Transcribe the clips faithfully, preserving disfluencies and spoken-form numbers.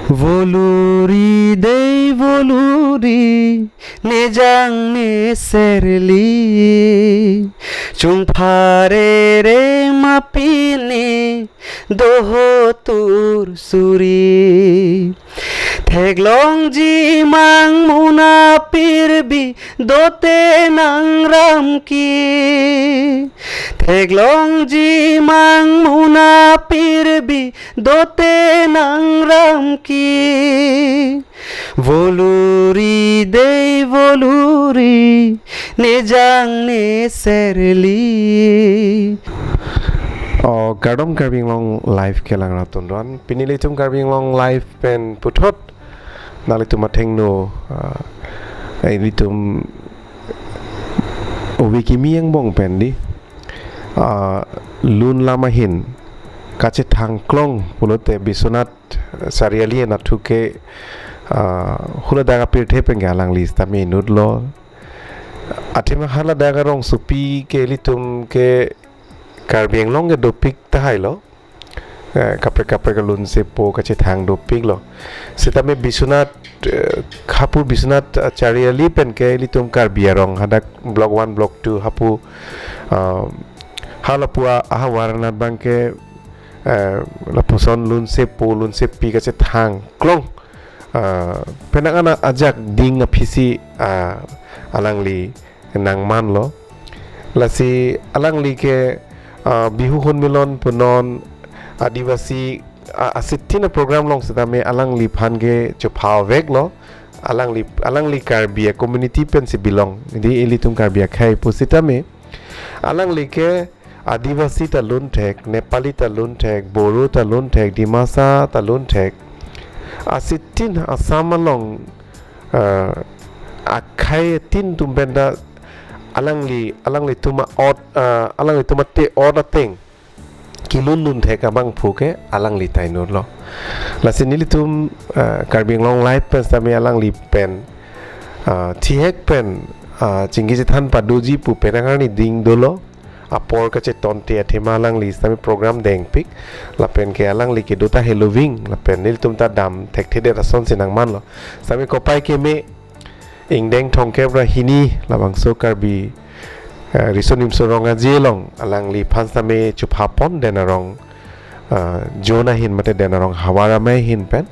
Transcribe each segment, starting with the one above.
Voluri dei voluri, nejang neserli. Chungphare re mapini, doho tur suri. Theklongji mangmuna pirbi, dote nangram ki. Theklongji mangmuna pirbi, dote nangram ki. Voluri dei voluri, nejang neserli. O, kardom Karbi Anglong Live kelang rat atum, pini ilitum Karbi Anglong Live pen puthot nanglitum athengno, ah, ilitum ove kimi angbong pen di, ah, lun lam ahin kachethang klong pulote Biswanath Chariali anatthu ke, ah, haladak apirthe pen ke alangli sitame inutlo. Athema haladak arongsopi ke ilitum ke Karbi Anglong ke dopik tahailo. Eh, kaprek kaprek alun sepo kachethang dopiklo. Sitame Biswanath, eh, hapu Biswanath, eh, Chariali pen ke ilitum Karbi arong hadak Block one, Block two hapu, ah, halapu a-, ahavar anat abang ke, eh, lapuson lun sepo, lun sepi kachethang klong. Ah, penang an ajak ding aphisi, ah, alangli nangmanlo. Lasi alangli ke, ah, Bihu Hunmilon punon Adivasi, ah, asitin aprogram along sitame alangliphan ke chopha veklo. Alangli, alangli Karbi acommunity pensi belong. Di ilitum Karbi akhei pusitame alangli ke Adivasi ta lun thek, Nepali ta lun thek, Boro ta lun thek, Dimasa ta lun thek. Asitin Assam along, ah, akhei tin atum penta alangli, alanglitum a-ot, ah, alanglitum ate-ot ateng kilun lun thek abangphu ke alangli ta inutlo. Lasi nelitum, ah, Karbi Anglong Live pen sitame alangli pen, ah, thihek pen, ah, chingki chethan padoji pu penang arni ding dolo. Apor kachetonte athema alangli sitame program dengpik. Lapen ke alangli kedo ta heloving. Lapen nelitum ta dam thekthedet asonsi nangmanlo. Sitame kopai keme ingdeng thomkep ra hini labangso Karbi, eh, Riso Nimso Rong Aje along alangliphan sitame chopha pon Den Arong, eh, zone ahin mate Den Arong havar amei ahin pen.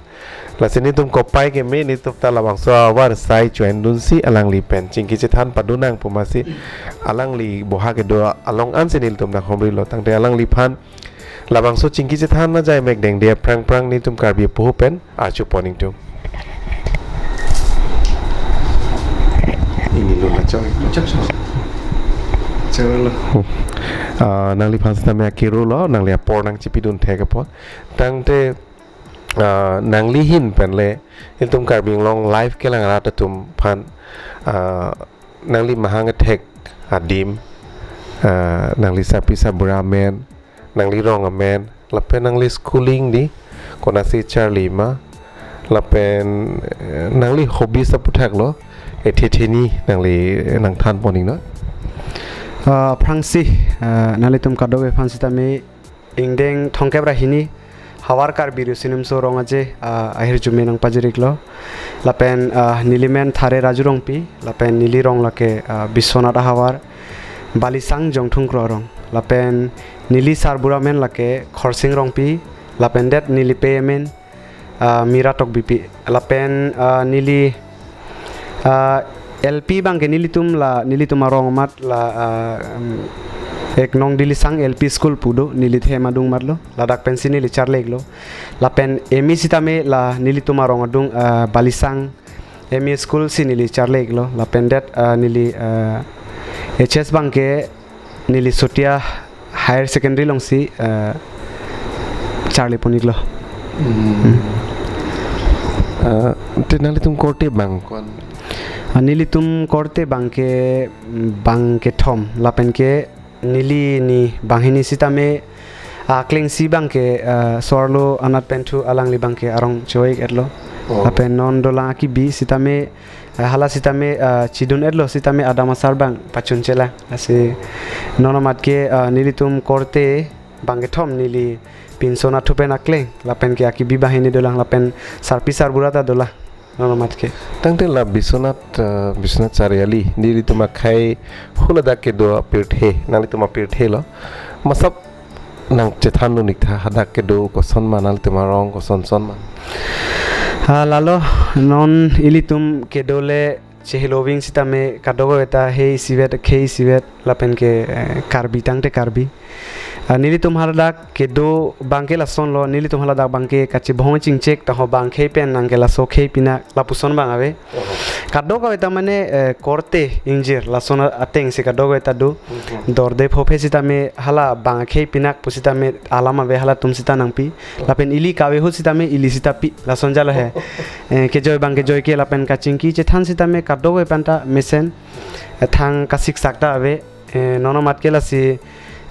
Lasi nelitum kopai keme nelitum ta labangso ahavar asai cho-endunsi alangli pen chingki chethan padonang pu masi alangli boha kedo along ansi nelitum nanghumrilo, tangte alangliphan labangso chingki chethan ajai mek dengde aphrang phrang nelitum Karbi apoho pen arju pon ingtung. Ini lo lachok, lachok so. Chalo. Hmm. Ah, nangliphan sitame akero lo, nangli apor nangchipidun thek apot. Tangte, ah, nangli ahin pen le, ilitum Karbi Anglong Live kelang rat atum aphan, ah, nangli mahang athek adim, ah, nangli sarpi sarbura amen, nangli rong amen, lapen nangli schooling di, konatsi charli ma, lapen, eh, nangli hobbies aphuthak lo, ethe theni nangli, eh, nangthan pon ingno. Ah, aphrangsi, ah, nanglitum kadokavephan sitame ingdeng thomkep ra hini havar Karbi Riso Nimso Rong Aje, ah, ahirjume nangpajiriklo. Lapen, ah, neli men Thare Raju Rongpi, lapen neli rong lake, ah, Biswanath ahavar, Balisang Jongthung Kro arong. Lapen neli sarbura men lake Khorsing Rongpi, lapen det neli pei amen, ah, Mira Tokbipi. Lapen, ah, neli, ah, L P abangke nelitum la, nelitum arong amat la, ah, um, Ek Nong Dilisang L P School pu do, neli them adung matlo, ladak pensi neli charli-iklo. Lapen M E sitame la nelitum arong adung, ah, Balisang M E School si neli charli-iklo. Lapen det, ah, neli, ah, H S abangke neli Sotia Higher Secondary alongsi, eh, charli pon-iklo. Hmm. Hmm. Eh, te nanglitum korte abang ko-an? Ah, nelitum korte abangke, abangke thom. Lapen ke neli ni banghini sitame, ah, klengsi abangke, eh, so-arlo anat pen thu alangli abangke arong cho-ik-etlo. Oh. Lapen non dolang akibi sitame, eh, hala sitame, eh, chidun-etlo sitame adam asar abang pachun chelang. Lasi non amat ke, eh, nelitum korte, bang kethom neli pinso nathu pen akleng, lapen ke akibi banghini dolang, lapen sarpi sarbura ta dolang. Nono mat ke. Tangte la Biswanath, eh, Biswanath Chariali, nelitum akhei hula dak kedo apirthe, nanglitum apirthe lo. Masap nangchethan dun-ik tha, hadak kedo koson ma, nanglitum arong koson son ma. Ah, lalo, non ilitum kedo le cheheloving sitame kadokave ta he isivet, khei isivet, lapen ke, eh, Karbi tangte Karbi. Ah, nelitum haladak kedo bang ke lason lo, nelitum haladak bang ke kachibong chingchek, taho bang khei pen nang ke laso khei pinak, lapuson bang ave. Oho. Kadokave ta mane, eh, korte ingjir, lason ateng si kadokave ta do. Mhm. Dorde phophe sitame hala bang khei pinak pu sitame alam ave, halatum sita nangpi. Lapen ili kave ahut sitame ili sita pi, lason jalo he. Eh, kejoi bang kejoi ke lapen kachingki chethan sitame kadokave pen ta mesen, eh, thang kasiksak ta ave. Eh, nono mat ke lasi,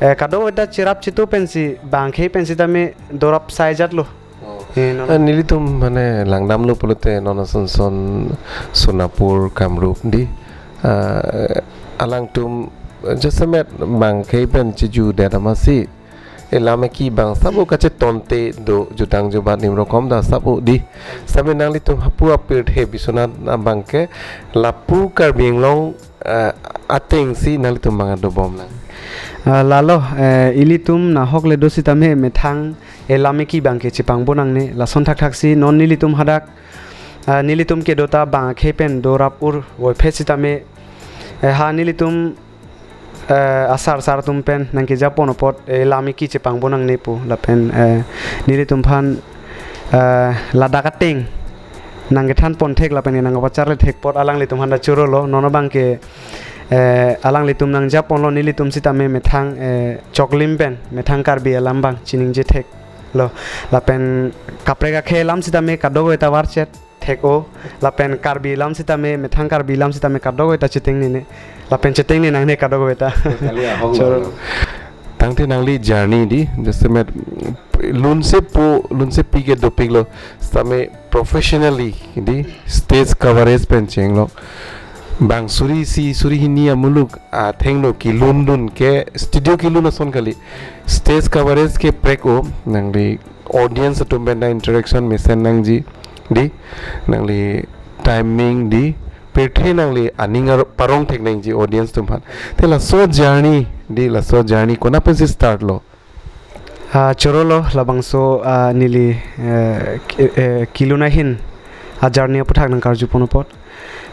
eh, kadokave ta cherap chetu pensi bang khei pen sitame dorap sai jat lo. Oh. Eh, nono. Eh, nelitum mane langdam lo pulote non ason son Sonapur, Kamrup di. Ah, alangtum jasemet bang khei pen cheju det amatsi, elam eki bang sabo kachetonte do, jutang jubat nim rokom ta sabo di. Sitame nanglitum hapu apirthe Biswanath abang ke lapu Karbi Anglong, eh, ateng si nanglitum bang adobom lang. Ah, lalo, eh, ilitum nahok le do sitame methang elam eki bang ke chepangbo nangne, lason thakthak si non nelitum hadak, ah, nelitum kedo ta bang khei pen dorap ur voiphe sitame, eh, ha nelitum, eh, asar sar atum pen nangkejapon apot, eh, elam eki chepangbo nangne pu, lapen, eh, nelitum phan, eh, ladak ateng nangkethan pon thek lapen nangkapacharli thek apot alanglitum phan ta choro lo, nono bang ke, eh, alanglitum nangjapon lo, nelitum sitame methang, eh, choklim pen, methang Karbi alam bang chiningje thek lo, lapen kaprek akhei alam sitame kadokave ta varchet thek-o, lapen Karbi alam sitame, methang Karbi alam sitame kadokave ta chetengnene, lapen chetengne nangne kadokave ta. Kali ahong choro lo. Tangte nangli journey di, jasemet lunsepo, lunsepi ke dopik lo, sitame professionally di stage coverage pen chenglo. Bang suri isi suri hini amuluk athengno kelun dun ke studio kelun ason kali. Stage coverage ke prek-o, nangli audience atum pen ta interaction mesen nangji di, nangli timing di, pirthe nangli aning ar-, parong thek nangji audience atum phan. Te laso journey di, laso journey kona pensi start lo? Ah, choro lo, labangso, ah, neli, eh, ki-, eh, kelun ahin a journey aputhak nangkarju pon apot.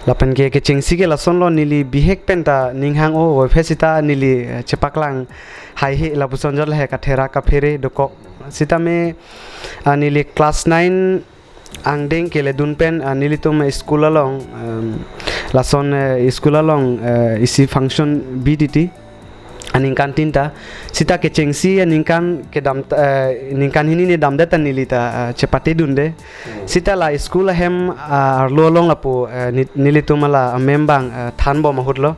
Lapen ke kechengsi ke lason lo, neli bihek pen ta ning hang-o, voiphe sita neli, eh, chepaklang haihe lapuson jat lahei, katherak kaphere dokok. Sitame, ah, neli class nine angdeng keledun pen, ah, nelitum school along, em, lason, eh, school along, eh, isi function bi titi aningkan tin ta. Sita kechengsi aningkan kedam, eh, ningkan hini ne damde ta neli ta, eh, chepate dunde. Hmm. Sita la school ahem, ah, arlo along lapu, eh, ni-, nelitum ala amem bang, eh, thanbom ahut lo.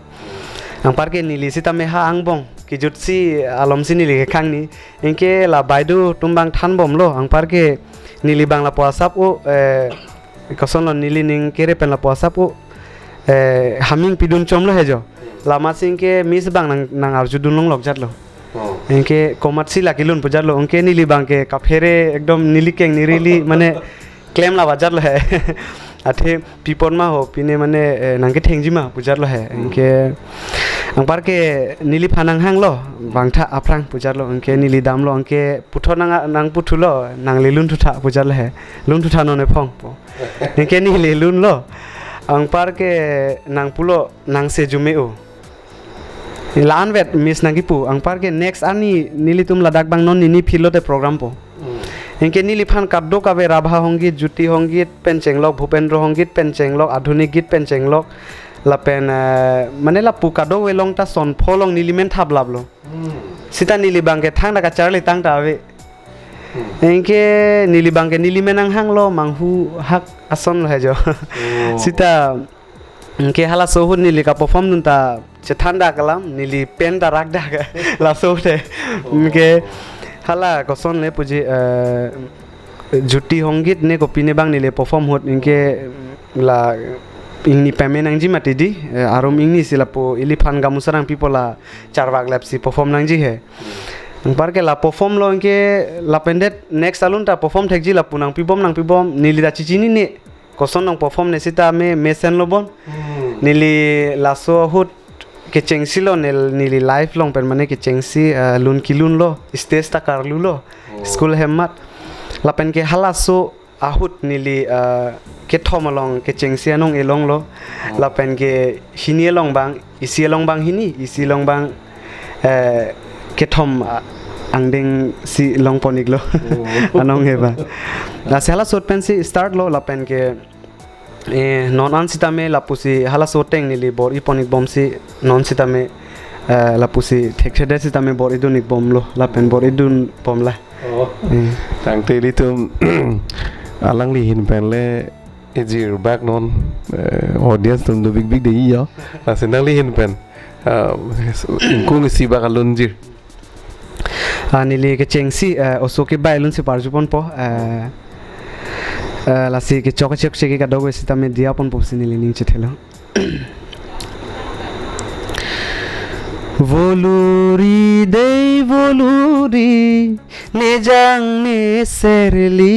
Anparke neli sitame ha angbong kejutsi alomsi neli kekhangni. Anke la baideo atum bang thanbom lo. Anparke neli bang lapu asap-o, eh, koson lo, neli ning kere pen lapu asap-o, eh, haming pidun chom lo he jo. Lamatsi anke miss bang nang, nangarju dun longlok jat lo. Oh. Anke komatsi la kelun pu jat lo. Anke neli bang ke kaphere ekdom neli keng neli mane klem la ba jat lo he. Athe pi apot ma ho, pine mane, eh, nangkethengji ma pu jat lo he. Hmm. Anke anparke neliphan nanghang lo, bangtha aphrang pu jat lo. Anke neli damlo, anke puthot nang, nangputhu lo, nangli lun thutha pu jat lo he. Lun thutha non ephong pu. Anke neli lun lo. Anparke nangpulo, nangse arjume-o. La-anvet miss nangkipu, anparke next arni nelitum ladak bang non nini field lote program po. Hmm. Anke neliphan kadokave Rabha Hongit, Jyoti Hongit pen chenglok, Bhupendra Hongit pen chenglok, Adhunik Geet pen chenglok, lapen, eh, mane lapu kadokave along ta son pho along neli men thaplap lo. Hmm. Sita neli bang ke thangta kacharli tangta ave. Hmm. Anke neli bang ke neli men nanghang lo, manghu hak ason lo he jo. Oh. Sita anke halaso ahut neli ka-perform dunta chethan dak alam, neli pen ta rak dak laso te. Oh. Anke hala koson le puji, eh, Jyoti Hongit ne kopi ne bang neli perform ahut, anke la ingni pame nangji mati di, eh, arum ingni si lapu iliphan gamusa nangpipo, la charvak lap si perform nangji he. Anpar ke la perform lo ke lapen det next alun ta perform thekji lapu nangpibom nangpibom neli ta chichinine. Koson nang perform ne sitame mesenlo bon. Hmm. Neli laso ahut kechengsi lo nel-, neli live along pen mane kechengsi, eh, lun kelun lo, stage ta karlu lo, Oh. school hem amat. Lapen ke halaso ahut neli, eh, kethom along kechengsi anong elong lo. Oh. Lapen ke hini along bang, isi along bang hini, isi along bang, eh, kethom, ah, angdeng si longpon-iklo. Oh. Anong he ba. Lasi halaso ahut pensi start lo lapen ke, eh, non an sitame lapusi halaso ateng neli bor-ipon-ikbomsi non sitame, eh, lapusi thekthedet sitame bor-idun-ikbomlo lapen bor-idunbom la. Oh. Eh. Tangte ilitum alangli ahin pen le ejir bak non, eh, audience atum do bikbik de yo. Lasi nangli ahin pen, eh, ingkung isi bak alun jir. Ah, neli kechengsi, eh, oso kebai alunsi parjuponpo, eh, eh, lasi kechok kechok cheki kadokave sitame diyaponpo pusi neli ning chethelo. Voluri dei voluri, nejang ne serli,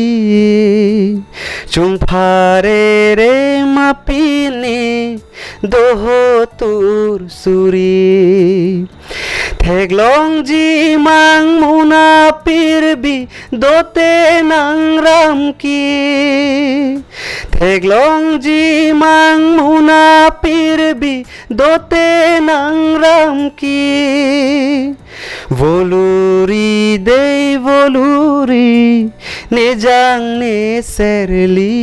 chungpharere mapine, doho tur suri. Theklongji mang muna pirbi dote nangram ke. Theklongji mang muna pirbi dote nangram ke. Voluri dei voluri, nejang ne serli.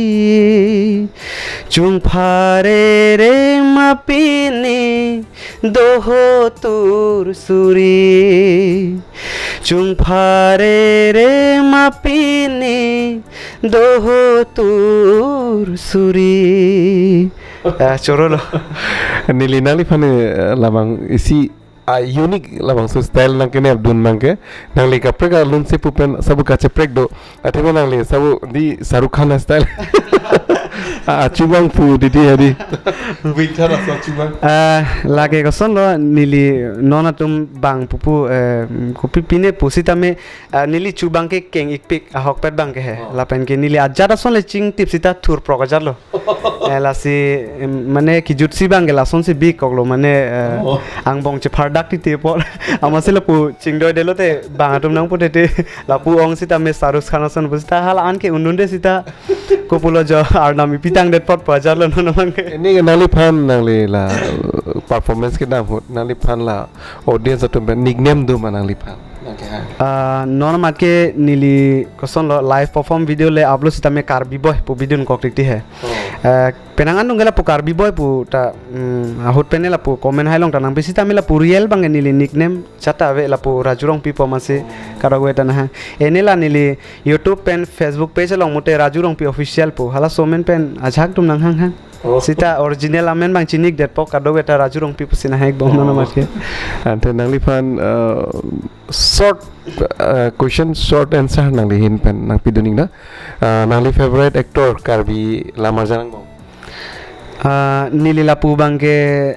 Chungpharere mapine, doho tur suri. Chungpharere mapine, doho tur suri. Ah, chorolo. Neli nangliphan, eh, labang isi, ah, unique labangso style nangkenepdun nangke. Nangli kaprek alunsi pu pen sabu kacheprek do. Athema nangli sabu di Shahrukh Khan style. Ah, chubang pu titi hadi. Wing thar aso chubang. Ah, lake kosonlo neli non atum bang pupu, eh, kopi pine pusitame, ah, neli chubang ke keng-ikpik ahokpet bang ke he. Oh. Lapen ke neli ajat ason le chingtip sita thurprok ajatlo. Eh, lasi, em, mane kejutsi bang ke lasonsi bikoklo mane, eh, Oh. angbong chephardak titi apot. Amatsi lapu chingdoidetlo te bang atum nangpu titi lapu ong sitame Shahrukh Khan ason pusita hala an ke undunde sita. Kopulo jo arnam ipitangdet apot pu ajatlo non abang ke. Ini ke nangliphan nangli la, uh, performance kedam ahut nangliphan la audience atum pen nickname do ma nangliphan? Nangke ha. Ah, non amat ke neli kosonlo live perform video le upload sitame Karbi Boy pu video nangkok titi he. Oh. Eh, penang an nung ke lapu Karbi Boy pu ta, mm, ahut pen ne lapu comment hai along ta nangpi sitame lapu real bang ke neli nickname chata ave lapu Raju Rongpi pu amatsi Oh. kadokave ta nahang. Ene la neli YouTube pen Facebook page along mute Raju Rongpi Official pu. Halaso amen pen ajahak atum nanghanghang. Oh. Sita original amen bang chinikdetpo kadokave ta Raju Rongpi pusi nahek bom non Oh. amat ke. Ante nangliphan, uh, short, uh, question short answer nangli ahin pen nangpidun-ik na. Uh, nangli favorite actor Karbi lam arjan angbong? Ah, neli lapu bang ke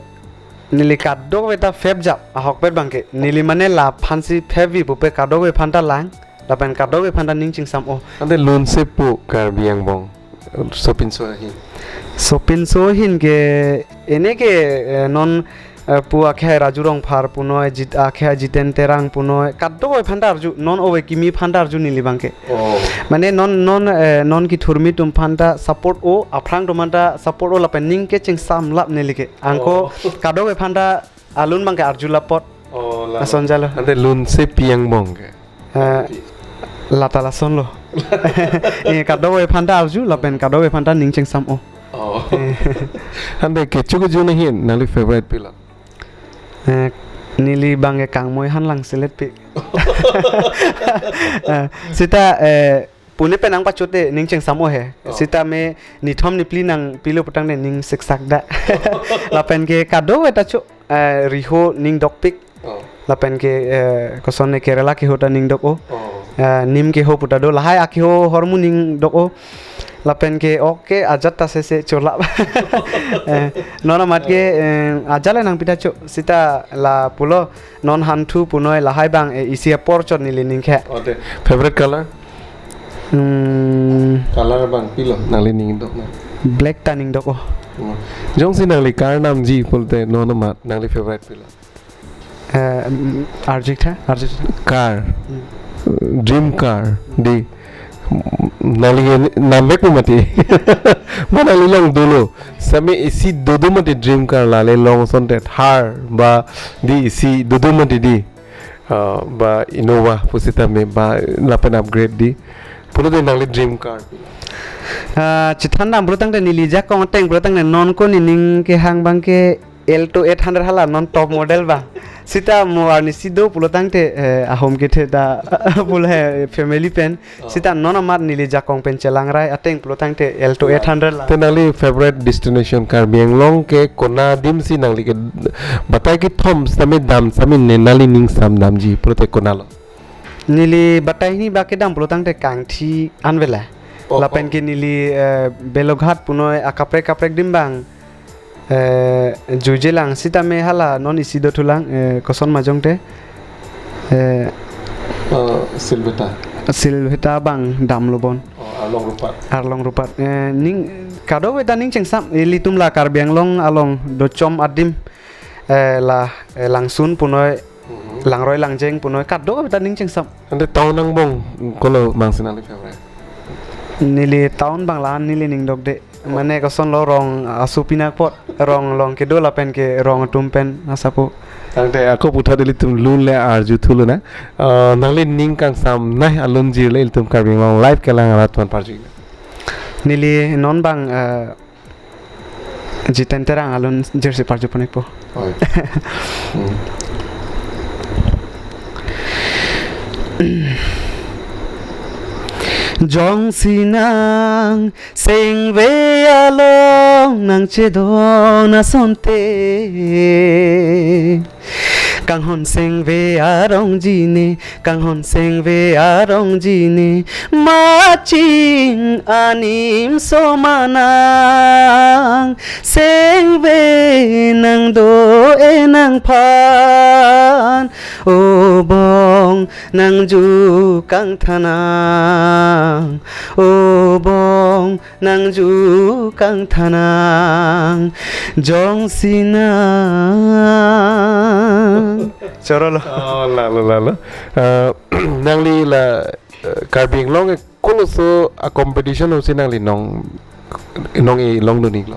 neli kadokave ta fap jap ahokpet bang ke. Neli mane laphansi fap vi pupe kadokave aphan ta lang. Lapen kadokave aphan ta ning chingsam-o. Ante lunse pu Karbi angbong sopinso ahin. Sopinso ahin ke ene ke, eh, non, eh, pu akhei Raju Rongphar punoi, Jit-, akhei Jiten Terang punoi, kadokave aphan ta arju, non ove kimi aphan ta arju neli bang ke. Oh. Mane non, non, eh, non kethurmi atum aphan ta support-o, aphrang atum aphan ta support-o lapen ning ke chingsamlap neli ke. Anke Oh. kadokave aphan ta alun bang ke arjulap apot. Oh, la. Ason jalo. Ante lunse pi angbong ke? Eh, lata lasonlo. Eh, kadokave aphan ta arju, lapen kadokave aphan ta ning chingsam-o. Oh. Eh. Ante kecho kejun ahin, nangli favorite pilo? Eh, neli bang ke Kangmoi Hanlang selet pi. Eh, sita, eh, pune pen nangpachote ning chingsam-o he. Oh. Sitame nithom niphli nangpilo putangte ning siksak da. Lapen ke kadokave ta cho, eh, riho ning dokpik. Oh. Lapen ke, eh, koson ne Kerala keho ta ning dok-o. Oh. Eh, nim keho puta do. Lahai akeho ahormu ning dok-o. Lapen ke ok ke ajat ta sese chola. Eh, non amat ke, eh, ajat le nangpi ta cho. Sita la pulo non hanthu punoi lahai bang, eh, isi apor chot neli ning ke. Ote, favorite color? Hmm. Color bang pilo nangli ning dok na? Black ta ning dok o. Hmm. Jongsi nangli car namji pulote non amat nangli favorite pilo? Eh, mm, arjik tha, arjik tha. Car. Hmm. Dream car. Di. Nangli nam bek mati. Ma nangli long dolo. Sami isi dodo mati dream car la le long sonte Thar ba di isi dodo mati di. Ah, ba Innova pusitame ba lapen upgrade di. Pulote nangli dream car. Ah, chethan dam pulo tangte neli jakong ateng pulo tangte non ko nening kehang bang ke Alto eight hundred hala non top model ba. Sita mo arnisi do pulo tangte, eh, ahom kethe ta pulo he family pen. Oh. Sita non amat neli jakong pen chelangrai ateng pulo tangte Alto eight hundred la. Te nangli favorite destination Karbi Anglong ke kona adim si nangli ke batai kethom sitame dam sitame ne nangli ning sam damji pulote kona lo? Neli batai hini ba kedam pulo tangte Kangthi anvela. Oh, lapen oh. Ke neli, eh, Belughat punoi akaprek kaprek adim bang. Eh, jujelang sitame hala non isi dothulang, eh, koson majong te. Eh, Oh, Silveta. Silveta bang damlo bon. Oh, Arlong Rupat. Arlong Rupat. Eh, ning kadokave ta ning chengsam, ilitum la Karbi Anglong along dochom adim, eh, la, eh, langsun punoi, Mhm. Langroi Langjeng punoi kadokave ta ning chengsam. Ante town angbong kolo bang si nangli favorite? Neli town bang la-an neli ning dok de. Mane koson lo rong asu pinak apot, rong along kedo lapen ke rong atum pen asapo. Tangte ako puthot ilitum lun le arju thulo na. Eh, nangli ning kangsam nai alunjir le ilitum Karbi Anglong live kelang arat aphan parju. Neli non bang, eh, Jiten Terang alunjir si parju pon-ikpo. Oi. Hmm. Jongsi nang sengve along nangchedon asonte, kanghon sengve arong jine, kanghon sengve arong jine, maching anim so manang, sengve nang do-e nangphan, o bong nangju kangthanang, o bong nangju kangthanang, jongsi nang. Choro lo. Oh, lalo, lalo. Eh, nangli la, eh, Karbi Anglong ke koloso a-competition si nangli nong, nong-e longdun-iklo?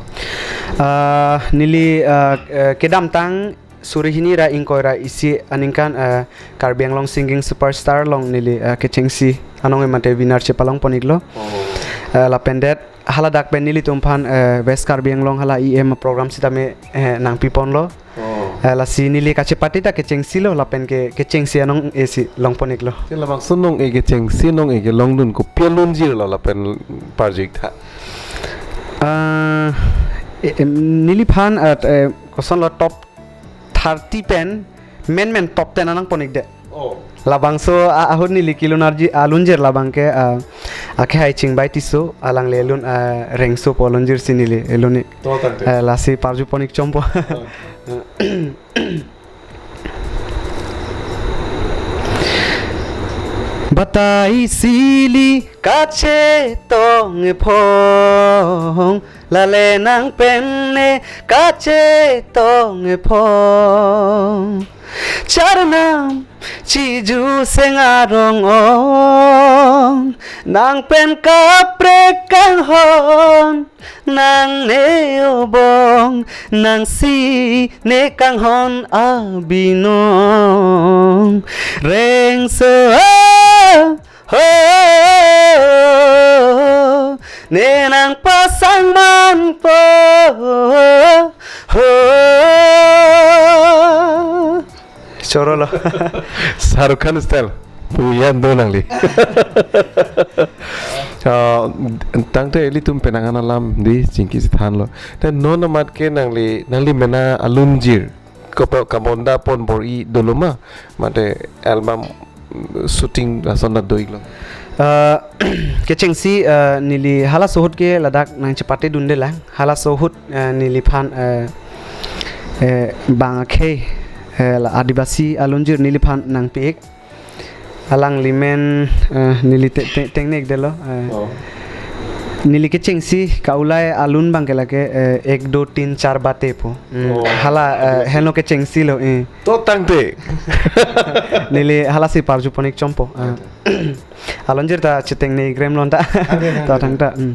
Ah, neli, ah, eh, kedamtang suri hini ra ingkoi ra isi aningkan, eh, Karbi Anglong Singing Superstar along neli, eh, kechengsi anong emate winner chepalong pon-iklo. Oh. Eh, lapen det haladak pen nelitum aphan, eh, West Karbi Anglong hala E M program sitame, eh, nangpi ponlo. Oh. Eh, lasi neli kachepate ta kechengsi lo lapen ke, kechengsi anong-e si long pon-iklo. Te labangso nong-e kechengsi nong-e kelongdun kopi alunjir lo lapen parju-ik tha? Ah, eh, em, neliphan, eh, eh, koson lo top thirty pen, men men top ten anang pon-ik de. Oh. Labangso a-, ahut neli kelun arji alunjir labang ke, ah, akehai Chingbai Tisso, alangli lun, ah, rengso pu alunjir si neli lun-ik. To tangte. Eh, lasi parju pon-ik chompo. Oh. Batai sili kachetong ephong, lale nang pen ne kachetong ephong. Charnam chiju seng arong ong, nang pen kaprek kanghon, nang ne o bong, nang si ne kanghon abinong. Rengso a, ho, ne nang pasang manpo, ho. Choro lo. Shahrukh Khan style. Puyan do nangli. Ah, tangte ilitum penang an alam di chingki si thanlo. Te non amat ke nangli, nangli mena alunjir. Kopi kabonda pon bor-i dolo ma? Mate album, mm, shooting lason ta do-iklo? Eh, kechengsi, eh, neli halaso ahut ke ladak nangchepatedunde lang. Halaso ahut, eh, neliphan, eh, eh, bang akhei, eh, la Adivasi alunjir neliphan nangpi-ik. Alangli men, eh, neli te-, te-, tengne-ikdetlo, eh. Oh. Neli kechengsi ka-ulai alun abangke lake, eh, ek do tin char bate pu. Hmm. Oh. Hala, eh, heno kechengsilo, eh. To tangte. Neli halasi parjupon-ik chompo, eh. Alunjir ta chetengne-ikremlo ta. Tangte, tangte. To tangte, hmm.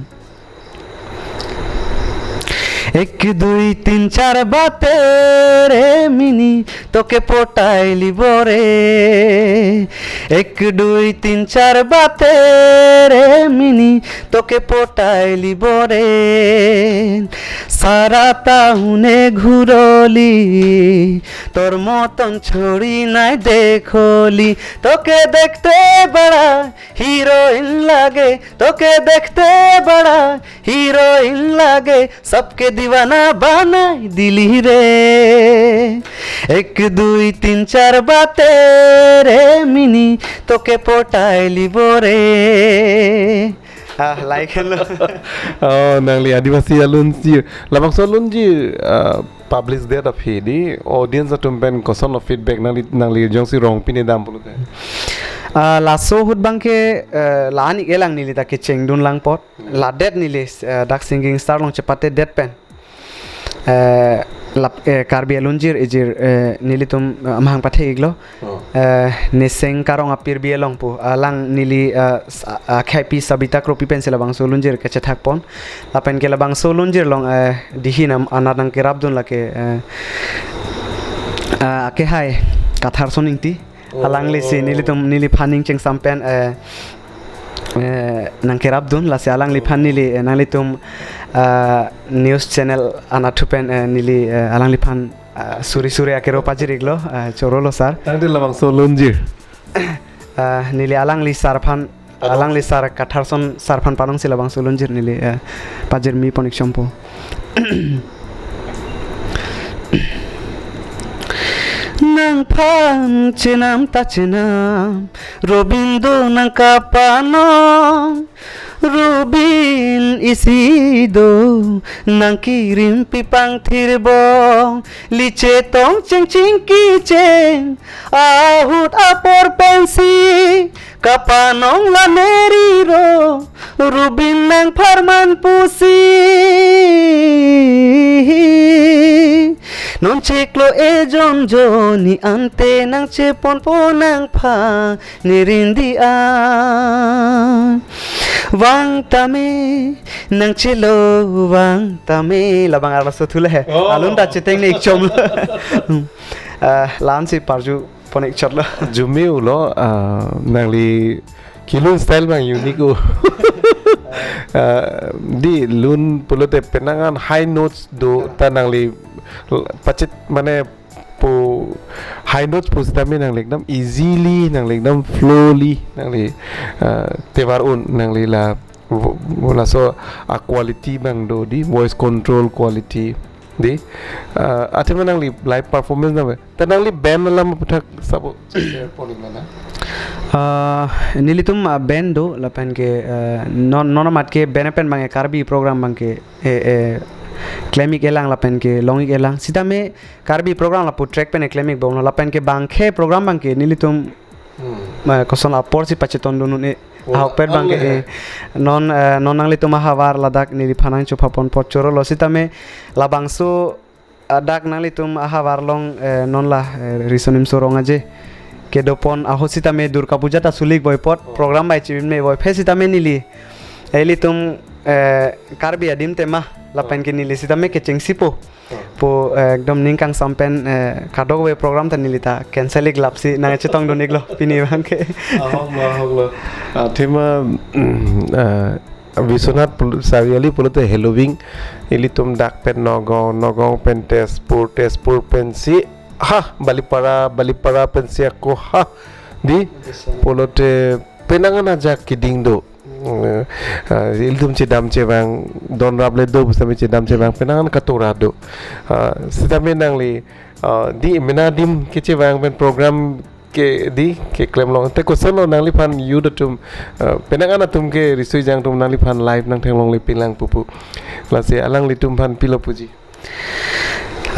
এক দুই তিন চার বাতে রে মিনি, তোকে পটাইলিবরে। এক দুই তিন চার বাতে রে মিনি, তোকে পটাইলিবরে। সারা টাউনে ঘুরলি, তোর মতন ছড়ি নাই দেখলি। তোকে দেখতে বড়া হিরোইন লাগে, তোকে দেখতে বড়া হিরোইন লাগে, সবকে দিওয়ানা বানাই দিলি রে। এক দুই তিন চার বাতে রে মিনি, তোকে পটাইলিবরে। Ah, like hello. Oh, nangli Adivasi alunjir. Labangso alunjir, ah, publish det aphi di, audience atum pen kosonlo feedback nangli, nangli jongsi rong pine dam pulote. Ah, laso ahut abangke, eh, la-an ik-elang neli ta kechengdun lang apot. Hmm. Ladet neli, eh, dak Singing Star along chepatedet pen. Eh, lap, eh, Karbi alunjir ejir, eh, nelitum, eh, amahang pathe-iklo. Oh. Eh, Niseng Karong Apirbi along pu. Alang neli, eh, s-, a-, akheipi Sabita Kropi pensi labangso alunjir kachethakpon. Lapen ke labangso alunjir along, eh, dihi nam anat nangkerapdun lake, eh, eh, akehai Katharson Ingti. Oh. Alanglisi nelitum, neliphan ning chengsam pen, eh, eh, nangkerapdun, lasi alangliphan neli, eh, nanglitum, eh, news channel anatthu pen, eh, neli, eh, alangliphan, eh, suri suri akero pajir-iklo, eh, chorolo sir. Tangte labangso alunjir. Eh, neli alangli sir aphan, Pano. Alangli sir Katharson sir aphan panongsi labangso alunjir neli, eh, pajirmi pon-ik chompo. Nangphan chenam ta chenam, Robin do nangkapanong. Robin isi do, nangkirimpi pangthirbong, liche tong chengching kicheng, ahut apor pensi, kapanong la neriro, Robin nangpharman pusi. Non chiklo ejon joni ante nangcheponpo nangphan nerindi an. Vang tame, nangchelo vang tame. Labang arloso thule he. Oh. Alun ta chetengne-ik chom. Ah, la-ansi parjupon-ik chotlo. Arjume-ulo, ah, nangli kelun style abang unique o. Ah, di lun pulote penang an high notes do ta nangli pachit mane pu high notes pusitame nangli ekdam easily, nangli ekdam flowly, nangli, ah, tevar un nangli la vo-, laso a quality abang do di, voice control quality di. Ah, athema nangli live performance nang ta nangli band alam aphuthak sabo share pon-ik nang. Ah, nelitum, ah, band do lapen ke, ah, non, non amat ke band pen abang Karbi program abangke, eh, eh, klem-ik-elang lapen ke long-ik-elang. Sitame Karbi program lapu track pen klem-ikbomlo lapen ke bangkhe program abangke nelitum, hmm, eh, koson aporsi pachetongdun un-e. Oh, ahokpet abangke, ale. Eh, non, eh, non nanglitum ahavar ladak neliphan nangchopha ponpo chorolo sitame labangso, ah, dak nanglitum ahavar along, eh, non la, eh, Riso Nimso Rong Aje kedopon ahut sitame Durga Puja ta sulik voipot, oh, program bai chibim me voiphe sitame neli, eh, ilitum, eh, Karbi adim tema lapen ke neli sitame kechengsipo. Oh. Pu, eh, ekdom ning kangsam pen, eh, kadokave program ta neli ta cancel-ik lapsi nangchetongdun-iklo pini abangke. Ahoklo, ahoklo. Athema, mm, eh, Biswanath pul-, Chariali pulote heloving, ilitum dak pen Nagaon, Nagaon pen Tezpur, Tezpur pensi, ha, Balipara, Balipara pensi ako, ha, di, pulote penang an ajak keding do. Eh, ah, ilitum chedam chevang, don rap le do pusitame chedam chevang, penang an katora do. Ah, sitame nangli, ah, di mena adim kechevang pen program ke di keklem long. Te koson lo nangliphan youth atum, eh, penang an atum ke riso-ejang atum nangliphan live nangthenglongle pilang pupu. Lasi alanglitum aphan pilo puji.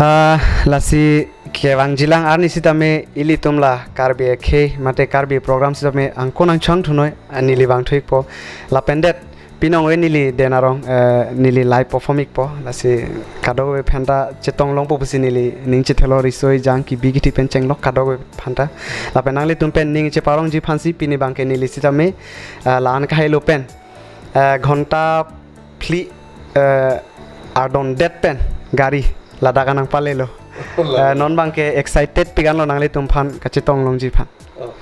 Ah, lasi kevangjilang arni sitame ilitum la Karbi akhei mate Karbi program sitame angko nangchang thunoi, ah, neli vangthuikpo. Lapen det pinong ave neli Den Arong, eh, neli live perform ikpo. Lasi kadokave aphanta chetong longpo pusi neli ning chethelo, riso-ejang kibi kithi pen chenglok kadokave aphanta. Lapen nanglitum pen ning cheparongji aphansi pini abangke neli sitame, eh, la-an kahailo pen, eh, ghonta phli, eh, ardon det pen gari ladak nangpalelo. Eh, non abangke excited pik anlo nanglitum aphan kachetong longji aphan. Oh.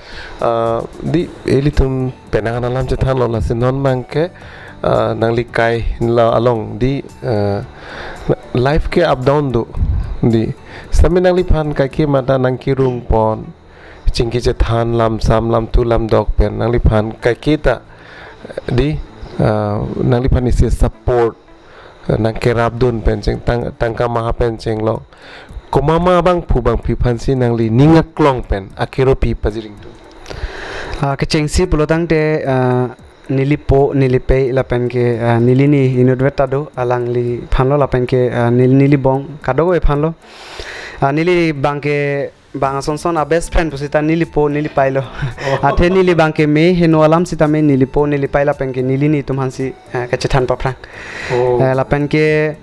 Eh, di ilitum penang an alam chethanlo, lasi non abangke, eh, nangli kai la along di, eh, life ke up down do di. Sitame nangliphan kaike mata nangkerung pon, chingki chethan lamsam lamthu lamdok pen nangliphan kaike ta di, eh, nangliphan isi support, eh, nangkerapdun pen cheng tang, tangka maha pen chenglok. Komat ma abangphu abangphi aphansi nangli ning aklong pen akero pi pajiring tu? Ah, kechengsi pulotangte, ah, neli po, neli pei, lapen ke, ah, neli ni inutvet ta do, alangliphanlo, lapen ke, ah, neli, neli bong, kadokave aphanlo. Ah, neli abangke bang ason son a best friend pusita neli po, neli peilo. Oh. Athe neli abangke me heno alam sitame neli po, neli pei lapen ke neli ni atum aphansi, eh, kachethan paphrang. Oh. Eh, lapen ke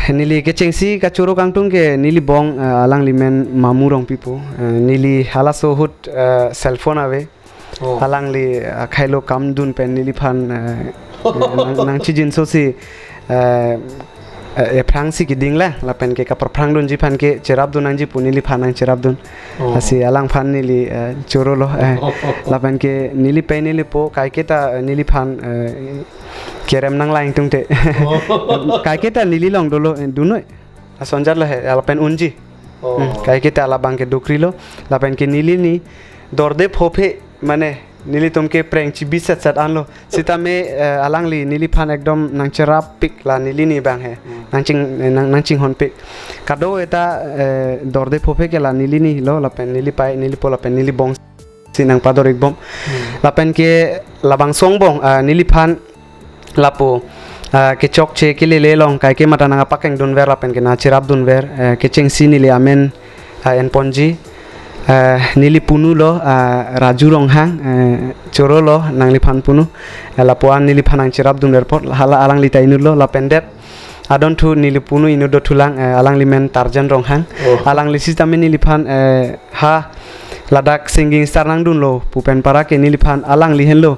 neli kechengsi kachoro kangtung ke neli bong, eh, alangli men Mamu Rongpi pu. Eh, neli halaso ahut, eh, cell phone ave. Oh. Alangli, ah, khailo kam dun pen neliphan, eh, nang, nangchijinso si, eh, eh, ephrangsi keding lang, lapen ke kapraphrang dunji aphan ke cherapdun nangji pu neliphan nangcherapdun. Oh. Lasi alangphan neli, eh, chorolo, eh. Oh. Lapen ke neli pei neli po kaiketa, eh, neliphan, eh, kerem nang lang tungte. Oh. Kaiketa neli along dolo, eh, dunoi. Asonjat lo he, lapen unji. Oh. Hmm, kaiketa labang ke dukrilo, lapen ke neli ni dorde phophe, mane nelitum ke preng chibi set set anlo. Sitame, eh, alangli neliphan ekdom nangcherap pik la neli ni abang he. Hmm. Nangching, eh, nang, nangchinghon pik. Kadokave ta, eh, dorde phophe ke la neli ni lo, lapen neli pei, neli po, lapen neli bong si nangpador ikbom. Hmm. Lapen ke labangso angbong, ah, neliphan lapu, ah, kechokche kelele along kaike mata nangpakeng dunver lapen ke nangcherap dunver, eh, kechengsi neli amen, ah, enponji, eh, neli punu lo, ah, Raju Ronghang, eh, chorolo nangliphan punu, eh, lapu-an neliphan nangcherap dunver apot, hala alangli ta inut lo, lapen det adon thu neli punu inut do thulang, eh, alangli men Tarjan Ronghang. Oh. Alangli sitame neliphan, eh, ha ladak singing star nangdunlo pu pen para ke neliphan alangli henlo.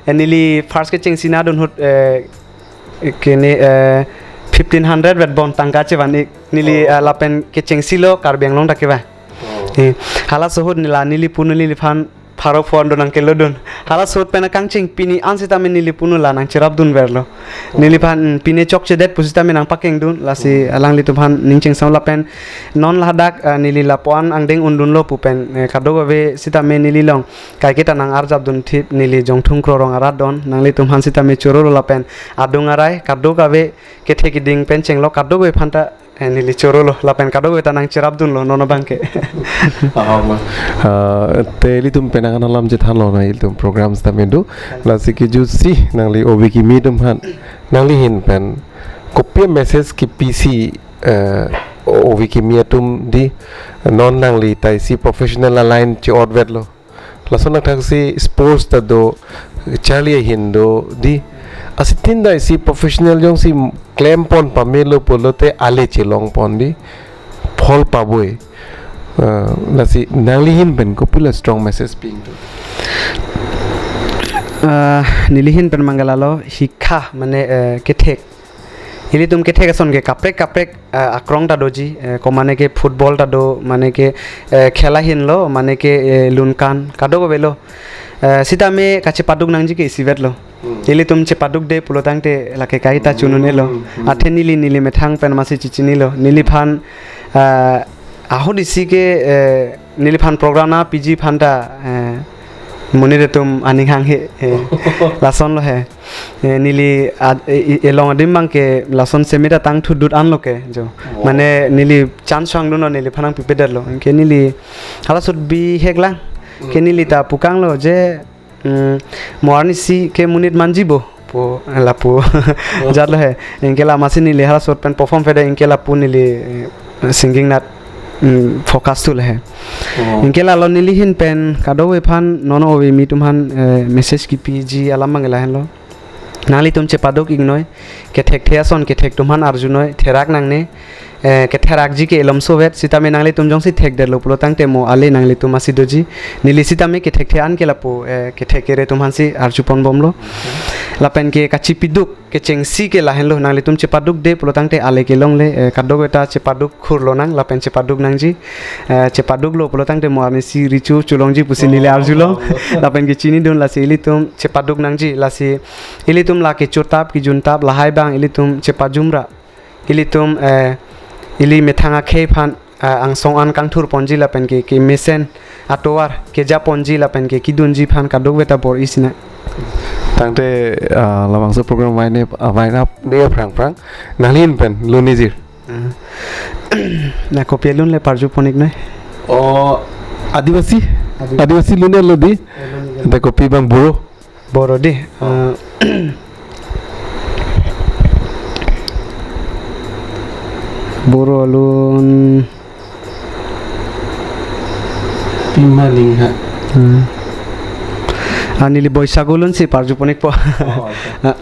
Eh, neli first kechengsi nangdun ahut, eh, kene, eh, fifteen hundred vet bon tangka chevan ik. Neli, oh, eh, lapen kechengsi lo Karbi Anglong ta kevang. Oh. Eh, halaso ahut neli la neli punu neliphan pharo phongo nangkelodun. Halaso ahut pen akangcheng pini an sitame neli punu la nangcherap dunverlo. Oh. Neliphan, mm, pine chokchedet pusitame nangpakeng dun, lasi, hmm, alanglitum aphan ning chengsam lapen non ladak, ah, neli lapu-an angdeng undunlo pu pen, eh, kadokave sitame neli along kaiketa nangarjap dunthip, neli Jongthung Krorong arat don, nanglitum aphan sitame chorolo lapen adung arai kadokave kethe keding pen chenglok kadokave aphanta, eh, neli chorolo lapen kadokave ta nangcherap dunlo non abang ke. Ah, ma. Ah, te ilitum penang an alam chethanlo na ilitum program sitame do. Lasi kejutsi nangli ove kimi atum aphan, nangli ahin pen kopi message kipisi, eh, ove kimi atum di, non nangli ta isi professional line che-otvetlo. Lason athaksi sports ta do, charli ahin do di. Asitin ta isi professional jongsi klempon pamelo pulote ale chelongpon di. Phol paboi. Ah, lasi nangli ahin pen kopilo strong message pi ingtung? Ah, neli ahin pen mangala lo, hikha, mane, eh, kethek. Ilitum kethek ason ke kaprek kaprek, eh, akrong ta doji, eh, ko mane ke football ta do, mane ke, eh, khela ahin lo, mane ke, eh, lunkan, kadokave lo. Eh, sitame kachepaduk nangji ke isivet lo. Hmm. Ilitum chepadukde pulotangte lake kaita, hmm, chunun-elo. Hmm. Athe neli, neli methang pen masi chechinilo. Neliphan, eh, ahut isi ke, eh, neliphan program nangpiji aphanta, eh, Monit atum aning hanghe, eh, lason lo he. Eh, neli ad-, eh, eh, elong adim abang ke lason semi ta tang thudut an lo ke jo. Oh. Mane neli chance hang dun lo neliphan nangpipedet lo. Anke neli hala sut bihek lang. Ke Hmm. neli ta pukang lo je, mm, mo arnisi ke monit manji bo pu lapu. Oh. Jat lo he. Anke la masi neli hala sut pen perform pede anke lapu neli, eh, singing nat, mm, focus tu le he. Oh. Anke lalo neli ahin pen kadokave aphan non ove mi atum aphan, eh, message kipiji alam abang lahenlo. Nanglitum chepaduk iknoi, kethekthe ason kethek atum aphan arjunoi, therak nangne, eh, ketherakji ke elom sovet, sitame nanglitum jongsi thekdetlo pulo tangte mo ale nanglitum asi doji, neli sitame kethekthe an ke lapu, eh, kethek kere atum aphansi arjupon bomlo. Lapen ke kachipiduk, kechengsi ke lahenlo, nanglitum chepadukde pulo tangte ale kelongle, eh, kadokave ta chepaduk khur lonang, lapen chepaduk nangji, eh, chepaduklo pulo tangte mo arnisi richu cholongji pusi neli Oh, arjulong. Oh. Lapen kechinidun lasi ilitum chepaduk nangji, lasi ilitum la kechotap, kejuntap, lahai abang ilitum chepajumra. Ilitum, eh, ili methang akhei aphan, eh, angsong an kangthur ponji lapen ke, kemesen atovar keja ponji lapen ke kedunji aphan kadokave ta bor-i sinang. Tangte, ah, labangso program wind up, ah, wind up de aphrang aphrang. Nangli ahin pen lun nejir. Ah. Na kopi alun le parjupon iknoi? Oh, Adivasi? Adi- Adivasi lun lo di? Eh, lun iknoi. Ante kopi abang Boro? Boro di. Oh. Ah, Boro alun. Pima Lingha. Hmm. Ah, neli Boisago alunsi parjupon ikpo. Oh, acha. Ah.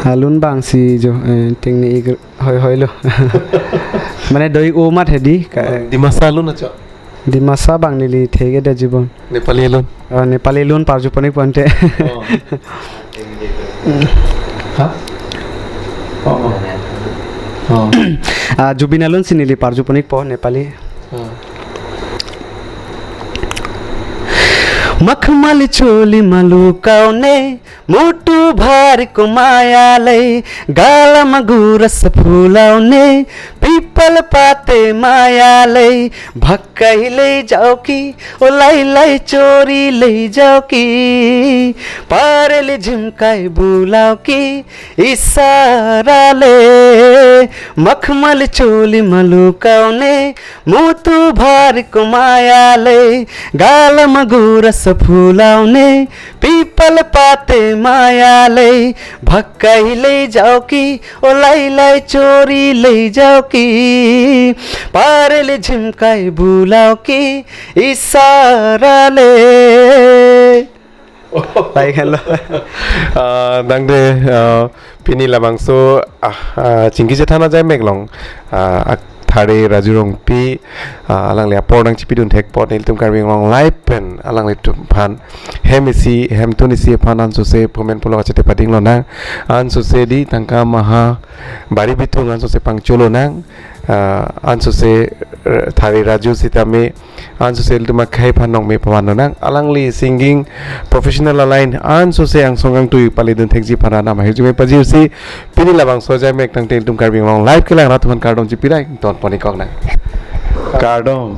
Alun abangsi jo, eh, ting ni igr-, hoi hoi lo. Mane doi o mat hedi ka. Dimasa alun acha. Dimasa abang neli theke de jibon. Nepali alun. Oh, Nepali alun parjupon ikpo ante. Oh. Ha? Oh, oh. Oh. Ah, Zubeen alunsi neli parjupon ikpo Nepali. Oh. मखमली चोली मा लुकाउने, मुटु भारी को मायाले, गालामा गुराँस फुलाउने, पिपल पाते मायाले, भक्काई लैजाओ कि, ओ लाइलाइ चोरी लैजाओ कि, पारेले झिमकाई बोलाओ कि, इसाराले। मखमली चोली मा लुकाउने, मुटु भारी को मायाले, गालामा गुराँस फुलाउने, पिपल पाते मायाले, भक्काई लैजाओ कि, ओ लाइलाइ चोरी लैजाओ कि, पारेले झिमकाई बोलाओ कि, इसाराले। Like helo. Ah, tangte, ah, pini labangso, ah, ah, chingki chethan ajai mek along, ah, ak-, Thare Raju Rongpi, ah, alangli apor nangchipidun thekpon nelitum Karbi Anglong Live pen alanglitum aphan hem isi, hemtun isi aphan ansose phomen pulok achete pading lonang, ansose di tangka maha bari bithung ansose pangcho lonang, ah, ansose, eh, Thare Raju sitame ansose ilitum akhei aphan nongme pavan lonang, alangli singing professional aline ansose angsong angtui paledun thekji aphan arnam ahirjume pajirsi pini labangso ajai mek tangte ilitum Karbi Anglong Live kelang rat aphan kardom chipirai, donpon iknoi. Kardom.